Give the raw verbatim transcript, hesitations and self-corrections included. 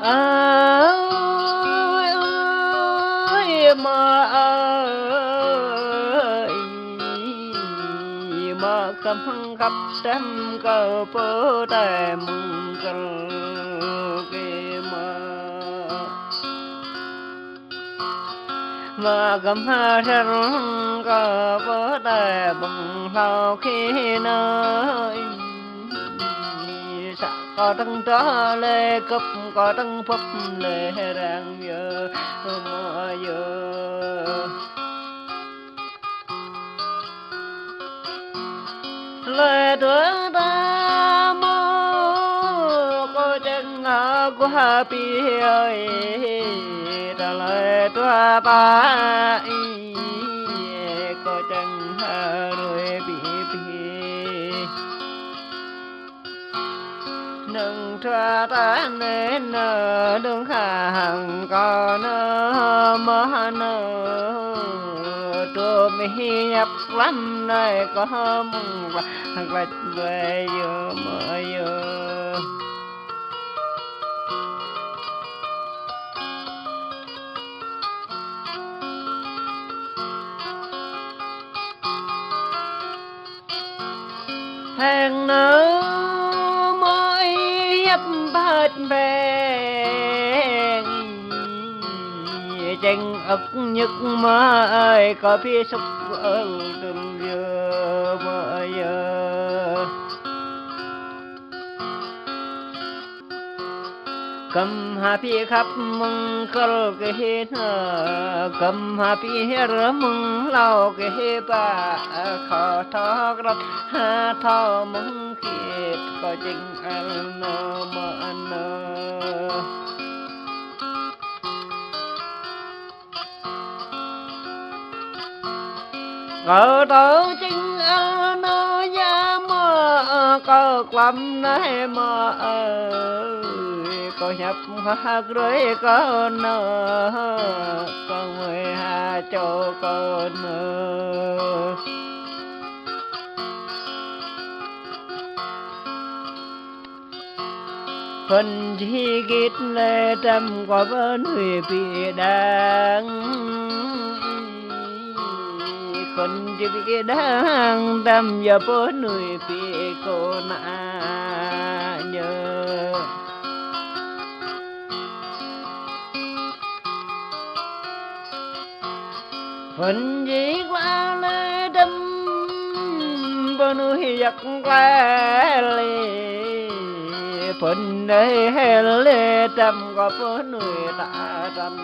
Ơi, ơi, mơ ơi, mơ khăm khắp trăm cờ pơ tai mưng cờ kê mơ. Mơ khăm ha sar cờ pơ tai mưng hlao khê nơ. Sa kơ tăng ta lê khắp kơ tăng phấp lê rang yơ mơ yơ. Lê tuă ta mơ kơ čang ha kơ ha pi ơi. Ta lê tuă ta i kơ čang ha rơi pi pi. Nâng thua ta nê nơ đương khả hằng kơ nơ mơ nơ. Trô mi hiăp lăm nai kơ mưng lă glăch ƀai yơ mơ yơ. Hăng nơ mơ hiăp bhat beng. Čeng ăk ñăk mơ ai kơ phi sŭk ăl tŭl yơ mơ yơ. Khăm ha phi khăp mưng kơl kơ hê nơ, khăm ha phi hơr mưng hlao kơ hê pă, khŏ thŏ krăt ha thŏ mưng khĭt kơ čeng ăl nơ mơ nơ. Kơ tơ čeng ăl nơ ya mơ, kơ klăm nai mơ ơi, kơ hiăp hak rơi kơ nơ, kơ mơi ha čô kơ nơ. Khŏn či git lê tăm kơ pơ nuih pi đang. Khŏn či pi đang tăm yơ pơ nuih pi kơ na yơ. Phŭn jik la lê đăm, pơnuih yak la lê. Phŭn đei hel lê đăm kơ pơnuih ta đăm.